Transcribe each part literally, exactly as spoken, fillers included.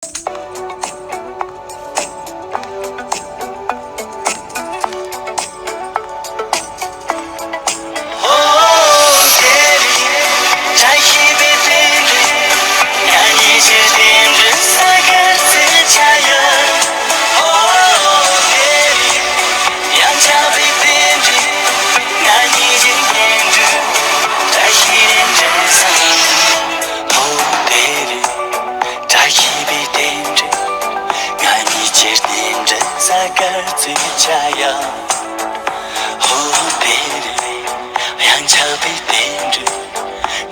ཧོ། དེ་རེད། བཀྲ་ཤིས་པའི་རྟེན་འབྲེལ། ང་གཉིས་ཀྱི་རྟེན་འབྲེལ་གཟའ་སྐར་ཚོགས་ཆགས་ཡ། ཧོ། དེ་རེད། གཡང་ཆགས་པའི་རྟེན་འབྲེལ།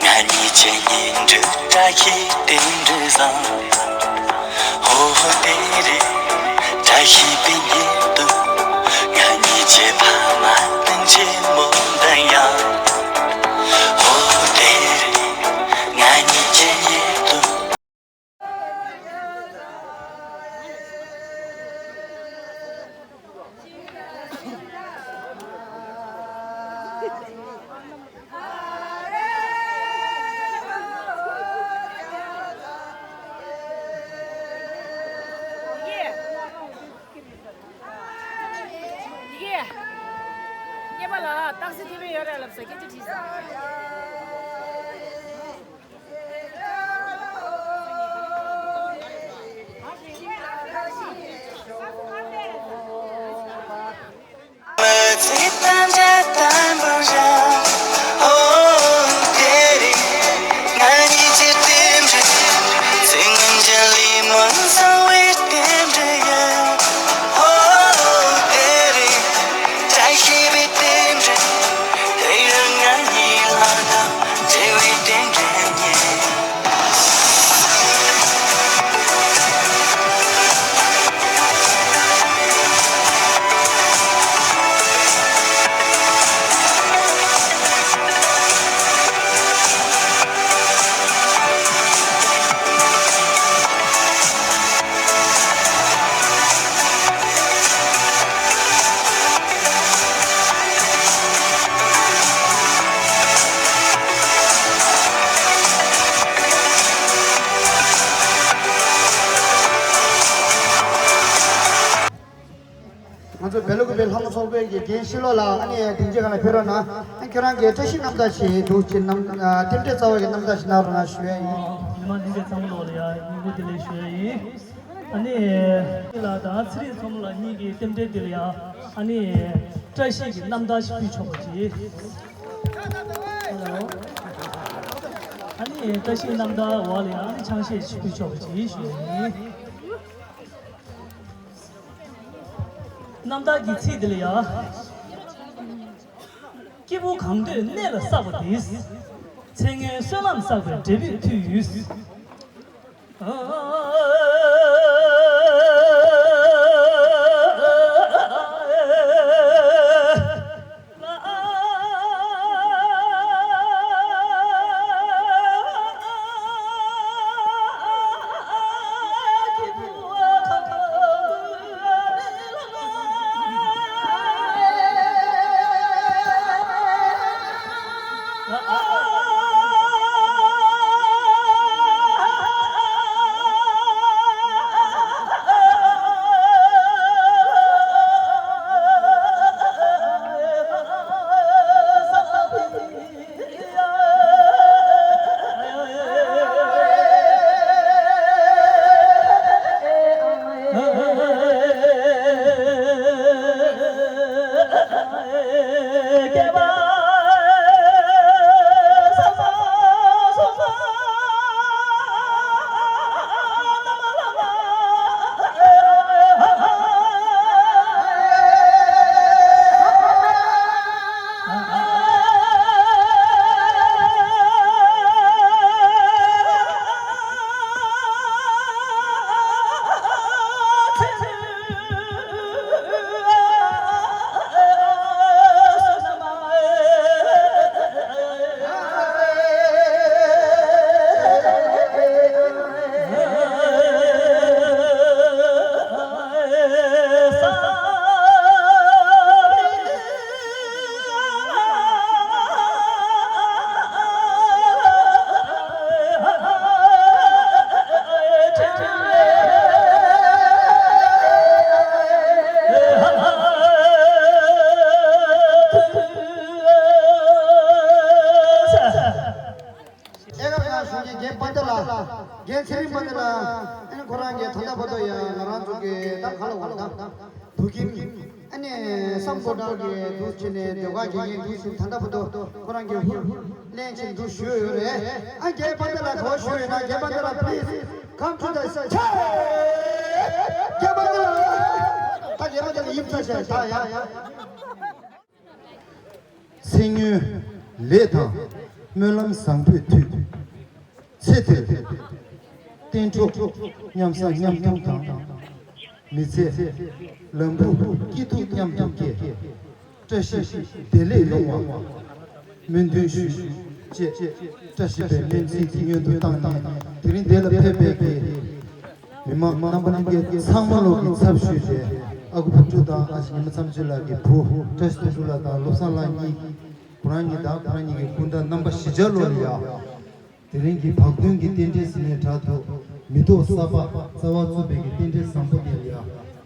ང་གཉིས་ཀྱི་གཉེན་འབྲེལ། བཀྲ་ཤིས་རྟེན་འབྲེལ་བཟང་། ཧོ། དེ་རེད། བཀྲ་ཤིས་པའི་ཉིན་དུ། ང་གཉིས་ཀྱི་ཕ་མ་སྟོན། ཆེན་མོ་འདོན་ཡ། ཧོ། དེ་རེད། ང་གཉིས་ཀྱི་ཉིན་དུ། ཡི་གེ། སྔོན་མ་ལ་རྟགས་གསལ་ཐེབས་ཡོད་རེད་ལབ་ས་སྐད་ཆ་དྲིས་ས། ང་ཚོ་བེ་ལུ་ཀུ་པའི་ལྷ་མོ་ཚོགས་པའི་གི་རྒན་ཤི་ལོ་ལགས། ཨ་ནི་སྡིངས་ཆའི་སྒང་ལ་ཕེབས་རོགས་གནང་། ཨ། ཁྱེད་རང་གི་བཀྲ་ཤིས་རྣམ་ཐར་ཞིག་འདུག་ཅེས་རྣམ། ཨ། རྟེན་འབྲེལ་རྩ་བ་གི་རྣམ་ཐར་ཞིག་གནང་རོགས་གནང་ཞུ་ཡ་ཡིན། ཨ། མི་མང་སྡིངས་ཆའི་ཚང་མ་ལོག་ལ་ཡ་སྙིང་ཁུང་བདེ་ལེགས་ཞུ་ཡ་ཡིན། ཨ་ནི་ལགས་དང་ཚེ་རིང་མཚོ་མོ་ལགས་གཉིས་ཀྱི་རྟེན་འབྲེལ་འདི་ལ་ཡ། ཨ་ནི་བཀྲ་ཤིས་ཀྱི་རྣམ་ཐར་ཞིག་ཕུལ་ཆོག་པ་ཅིག། ཧེ་ལོ། ཨ་ནི་བཀྲ་ཤིས་རྣམ་ཐར་འོག་ལ་ཡ། ཨ་ནི་ཆང་གཞས་ཤིག་ཕུལ་ཆོག་པ་ཅིག་ཞུ་ཡ་ཡིན། རྣམ་ཐར་གྱི་ཚིག་འདི་ལ་ཡ། སྐྱེས་བུ་གང་འདོད་གནས་ལ་བསགས་པ་འདི། ཚེ་སྔོན་བསོད་ནམས་བསགས་པའི་འབྲས་བུས་མཐུ་ཡོད། ད་ཡང་ང་རང་ཚོ་གི་ད་ག་ལ་བ་ད་དུ་གིན་ཨ་ནི་སམ་བྷོ་ཊ་གི་དུ་ཕྱིན་ནས་ཟློས་གར་གྱི་ཡིན་དུ་ཕྱིན་ད་ལྟ་བར་དུ་ཁོ་རང་གི་ཧུར་ལེན་ཕྱིན་དུ་ཞུས་ཡོད་རེད། ཨ་རྒན་པ་འདི་ལ་གོ་ཞུས་ཡོད་ན་རྒན་པ་འདི་ལ་please come to the stage. རྒན་པ་འདི་ལ་ད་རྒན་པ་འདི་ལ་ཡིབ་ཚ་ཞེས་ད་ཡ་ཡ། ཚེ་སྔོན་ལས་དང་སྨོན་ལམ་བཟང་པོས་མཐུད། ཚེ་འདིར་བསྟན་འགྲོ་མཉམ་བཟང་མཉམ་མཐུན་དང་། མི་ཚེ་ལམ་བུ་སྐྱིད་སྡུག་མཉམ་དུ་སྐྱེལ། བཀྲ་ཤིས་བདེ་ལེགས་ཡོང་བ་སྨོན་འདུན་ཞུ་ཅེས་བཀྲ་ཤིས་པའི་སྨོན་ཚིག་སྔོན་དུ་བཏང་ནས། དེ་རིང་འདི་ལ་ཕེབས་པའི་གི་མི་མང་རྣམ་པ་ལྷན་རྒྱས་ཚང་མ་ལོག་གི་ཚབ་ཞུས་ཏེ། ཨ་ཁུ་བུ་ཕྲུག་དང་ཨ་ཞེ་ཉི་མ་མཚམས་གཅོད་ལགས་ཀྱི་བུ་བཀྲ་ཤིས་དོན་གྲུབ་ལགས་དང་བློ་བཟང་ལགས་གཉིས། ཁོ་རང་གཉིས་དང་ཁོ་རང་གཉིས་ཀྱི་སྐུ་ཟླ་རྣམ་པ་བཞི་ཆ་ལོ་ལ་ཡ། དེ་རིང་གི་བག་སྟོན་གྱི་རྟེན་འབྲེལ་ཟིན་ནས་དྲག་ཏུ་མི་ཐོག་གསར་པ་རྩ་བ་བཙུགས་པའི་གི་རྟེན་འབྲེལ་བཟང་པོ་དེ་ལ་ཡ།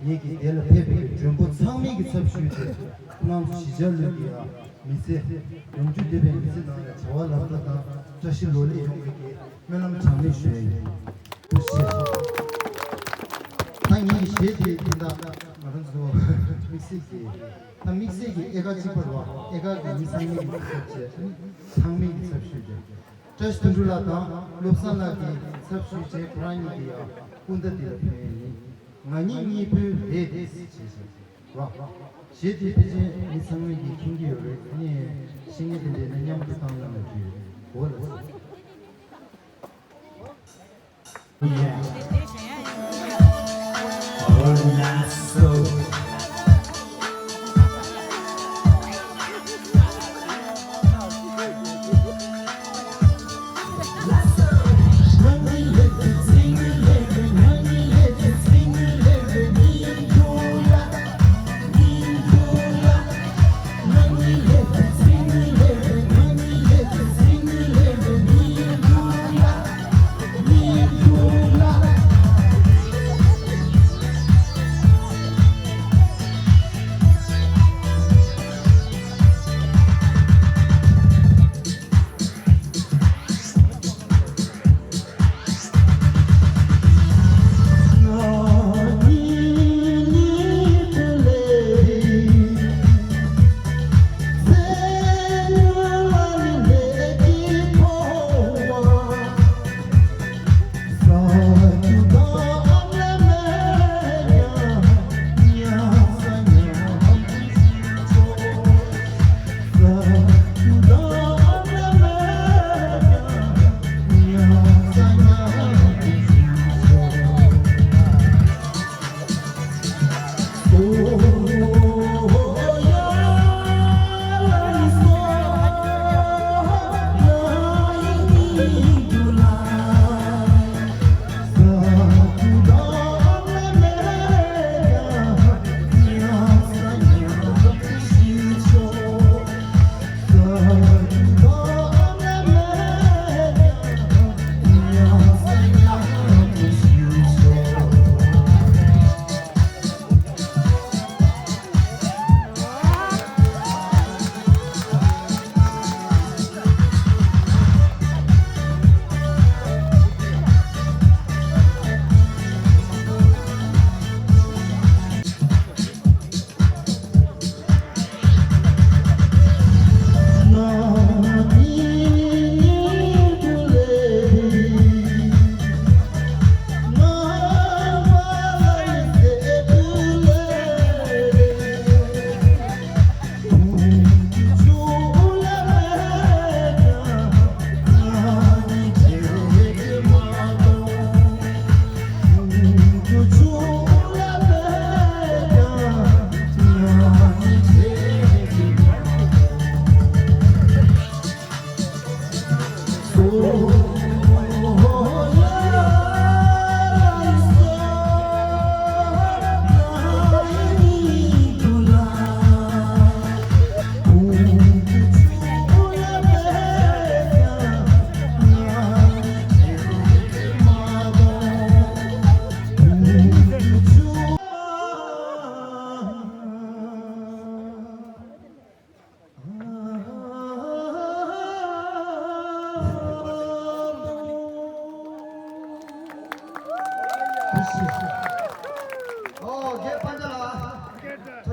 ངེད་ཀྱི་འདི་ལ་ཕེབས་པའི་གི་མགྲོན་པོ་ཚང་མའི་གི་ཚབ་ཞུས་ཏེ། ཁོ་རང་ཚོ་བཞི་ཆ་ལོས་ཀྱི་ཡ། མི་ཚེ་ཡོང་རྒྱུ་འདོད་པའི་མི་ཚེ་ནང་ལ་བྱ་བ་ལམ་འགྲོ་དང་བཀྲ་ཤིས་ལོ་ལེགས་ཡོང་བའི་གི་སྨོན་ལམ་གྲངས་མེད་ཞུ་ཡ་ཡིན། ཐུགས་རྗེ་ཆེ། ད་ངེད་ཀྱི་གཞས་དེ་དེ་འདྲ་ང་རང་ཚོ་དམིགས་བསལ་གྱི་ད་དམིགས་བསལ་གྱི་ཨེ་ཀ་གཅིག་པ་རེད་བ། ཨེ་ཀ་གི་མི་ཚང་མའི་གི་ཚབ་བྱས་ཚང་མའི་གི་ཚབ་ཞུས་ཏེ། བཀྲ་ཤིས་དོན་གྲུབ་ལགས་དང་བློ་བཟང་ལགས་ཀྱི་ཚབ་ཞུས་བྱས་ཁོ་རང་གཉིས་ཀྱི་ཡང་སྐུ་ཟླ་འདི་ལ་ཕན་ཡོན་ཡིན། ང་གཉིས་གཉིས་པོའི་ལས་དེ་སྲིད་བྱས་ཤིང་རོ། གཞས་དེ་ཕལ་ཆེར་མི་ཚང་མས་ཀྱིས་མཁྱེན་གྱི་ཡོད་རེད། ཨ་ནི་ཤེས་མཁན་དེ་འདྲས་ན་མཉམ་དུ་བཏང་གནང་རོགས་ཞུ། འོ་ལགས་སོ།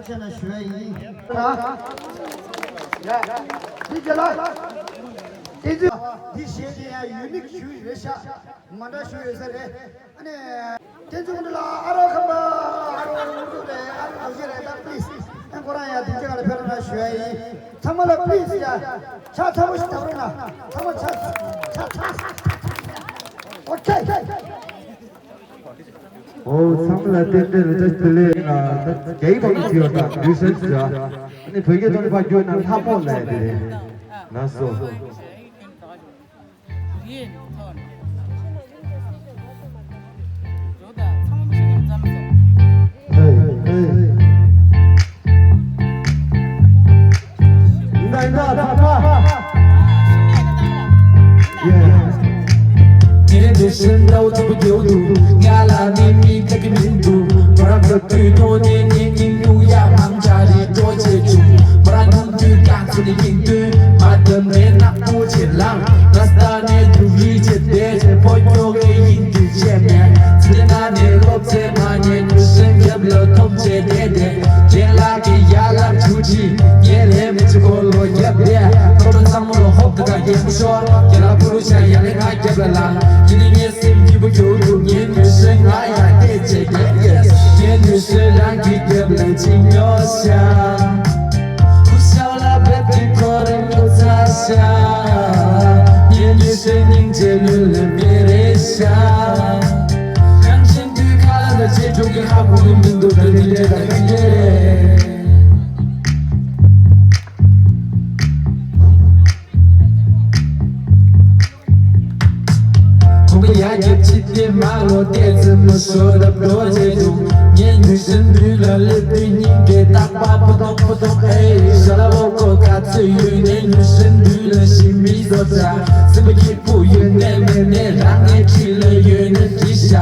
ཅེས་ན་ཞུ་ཡ་ཡིན། ཡ། འདི་རྒྱ་ལ། དེ་ཚོ་འདི་བཞེས་དེ་ཡང་ཡུ་ནིག་ཞུ་ཡི་རེད་ཤག་མ་འདྲ་ཞུ་ཡོད་ས་རེད། ཨ་ནི། དེ་ཚོ་འདི་ལ་ཨ་རོ་ཁམ་པ། ཨ་རོ་འུ་ཚོ་རེད། ཨ་རོ་རྡོ་རྗེ་རེད། ད་པི་ལི་སི། ཨ་ཁོ་རང་ཡང་དེ་ཚོ་ག་ལ་ཕེབས་རོགས་གནང་ཞུ་ཡ་ཡིན། ཚང་མ་ལ་པི་ལི་སི་ཡ། ཕྱག་ཚ་པོ་ཞིག་བརྡབ་རོགས་གནང་། ཚང་མ་ཕྱག་ཕྱག་ཕྱག་ཕྱག་ཕྱག་ཨོ་ཁེ། ཨོ་ཚང་མ་ལ་རྟེན་འབྲེལ་ལ་བཀྲ་ཤིས་བདེ་ལེགས། ང་ད་རྒྱ་ཡིག་པ་གི་བྲིས་པ་དང་ལུས་སེམས་ཟེར། ཨ་ནི་བོད་སྐད་ཐོག་ནས་ཕར་བསྒྱུར་ན་ལྷ་མོ་ལབ་ཡ་དེ་རེད། ལགས་སོ། དེ་འདྲ་ཤིན་ཏུ་ཐུབ་པའི་རྒྱུ་དུ་ང་ལ་ནི་མི་དགའ་གི་མི་འདུག་མོ་རང་གི་དུས་ཐོག་ནས་ངའི་ཉིན་གཉུག་ཡ་མང་ཆ་རི་འགྲོ་བྱེད་བྱུང་། མོ་རང་ཉུང་དུས་རྐང་ཚུགས་ནས་ཡིན་དུས་མ་དམ་ནས་ནག་པོ་བྱེད་ལང་། ང་ས་ནས་རྒྱུག་རི་བྱེད་བསྡད་བྱེད་ཕོ་ཁྱོ་གའི་ཡིན་དུས་བྱས་མེད། ཚེ་ན་ནས་སློབ་ཚན་མ་ཉན་དུས་སེམས་རྒྱབ་ལ་འཐོམ་བྱེད་བསྡད་དེ། རྒན་ལགས་ཀྱིས་ཡར་ལབ་ཆུ་ཁྲིད་ངས་ལས་མི་བྱེད་ཁོ་ལོ་རྒྱབ་བསྡད། ཁོ་ཚོ་ཚང་མ་ལ་ཧོབ་ཏེ་ག་རྒྱལ་པོ་ཤོར། རྒན་ལགས་ཕུ་རུ་ཤ་ཡ་ལེ་ང་རྒྱབ་ལ་ལངས། ཡིན་ནའི་ངའི་སེམས་སྐྱིད་པོ་རྒྱུག་འདུག་ངའི་ནུས་སེམས་ང་ཡང་བལྟས་བྱས་རྒྱལ་ཡེས། ངའི་ནུས་སེམས་རང་གི་རྒྱབ་ལ་ཅིག་ཉོ་ཤག་ཁུ་ཤག་ལ་བེབ་ཀྱི་ཁོ་རང་ཉོ་ཚར་ཤག་ངའི་ནུས་སེམས་སྙིང་རྗེ་ལུས་ལ་མི་རེད་ཤག་རང་བཞིན་དུས་ཁ་ལ་ལ་བྱེད་འགྲོ་གི་ཧ་གོ་གི་མི་འདུག་ད་དེ་འདྲས་ལ་ཁ་འདྲས་རེད། ཁོང་གི་ཡ་རྒྱབ་ཕྱི་དེ་མ་ལོ་ཏེ་ཙི་མི་སོ་ལབ་འགྲོ་བྱེད་འདུག་ངའི་ནུས་སེམས་དུས་ལ་སླེབས་དུས་སྙིང་གི་རྟག་པ་པོ་ཏོག་པོ་ཏོག་ཨེ་ཤ་ལ་བོ་ཀོ་ག་ཚོད་ཡོད་ནས་ནུས་སེམས་དུས་ལ་ཞི་མི་བཟོ་ཙ་སེམས་པ་སྐྱིད་པོ་ཡོད་ནས་མེད་ནས་རང་ངའི་ཁྲིད་ལ་ཡོད་ནས་འདྲི་ཤག་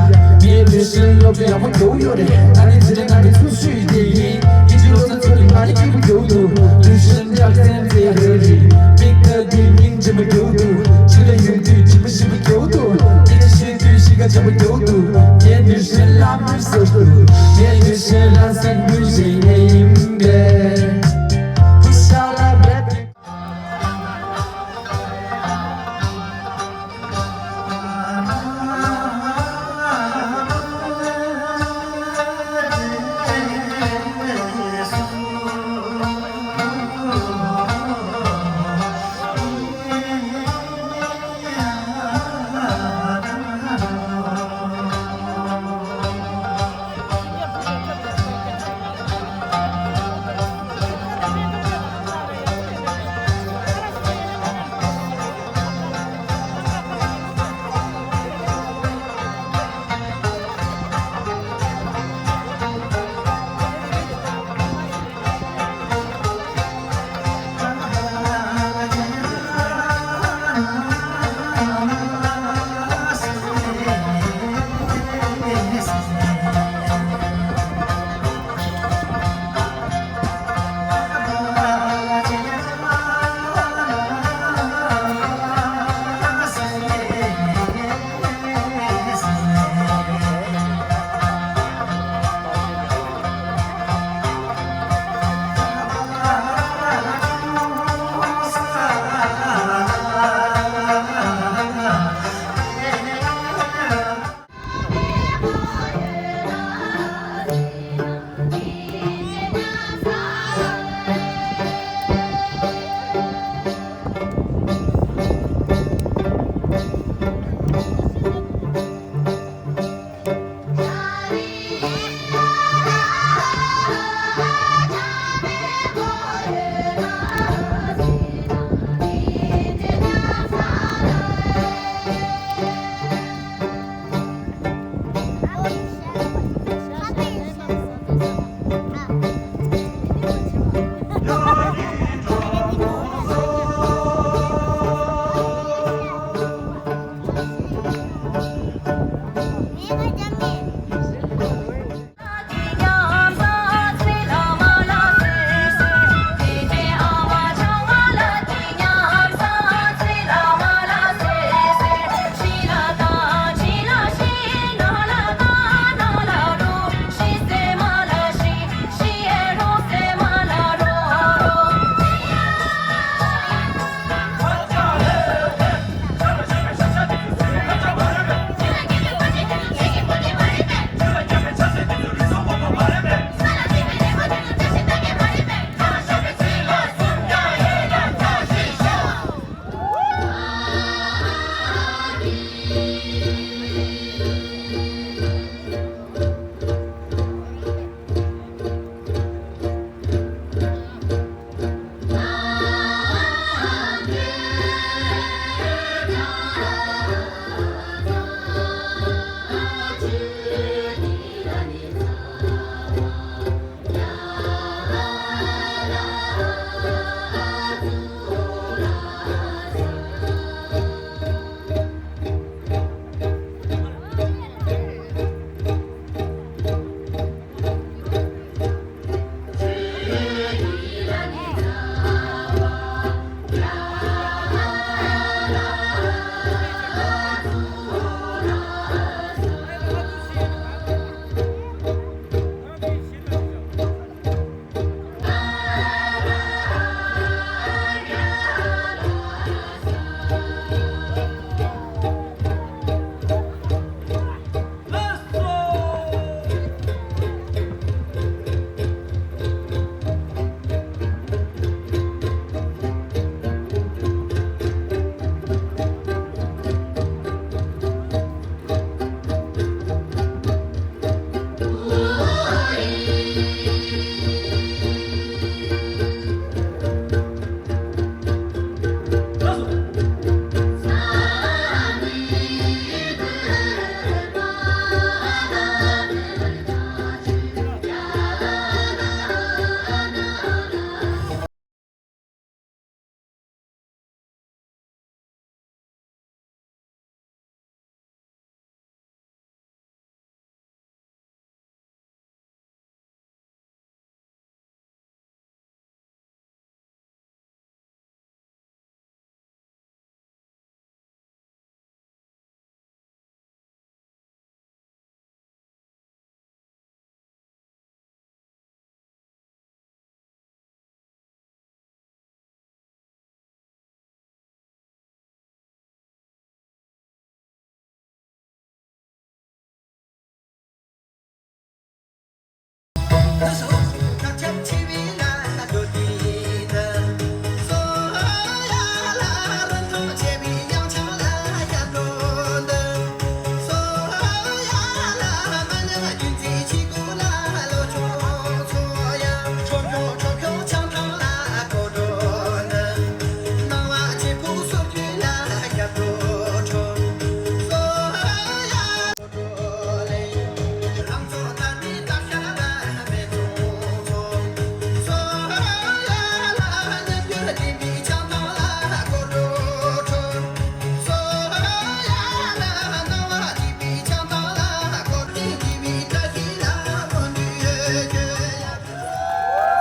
ངའི་ལུས་སེམས་སློབ་གྲྭ་ཡག་པོ་རྒྱུགས་ཡོད་རེད། ད་ནི་དེ་རིང་ང་གི་ཚུགས་སུས་དེ་ཡིན། ཨིན་ཇི་ལོ་ཚོད་ཚོད་ནི་ང་ནི་སྐྱིད་པོ་རྒྱུགས་འདུག་ལུས་སེམས་ཀྱང་སེམས་ཚེ་རེ་རེ། མིག་ལྟ་དུས་སྙིང་རྗེ་མོ་རྒྱུགས་འདུག་ཕྱི་ལ་ཡོང་དུས་སྦྱིན་པ་ཞིམ་པོ་རྒྱུགས་འདུག་སྐད་ཆ་བཤད་དུས་གཤིས་ཀ་འཇམ་པོ་རྒྱུགས་འདུག་ངའི་ལུས་སེམས་ལ་མུན་སོ་འདུག་ངའི་ལུས་སེམས་ལ་སེམས་འགུལ་བཞིན་ངས་ཡིན་པས། བུ་ཤ་ལ་བེབ་ཀྱི་ཚང་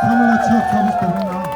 མ་ལ་ཕྱག་འཚལ་ཞུ་དགོས་ན།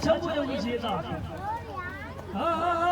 ཆེན་པོ་ཡོང་གི་བྱེད་དང་། ཨ།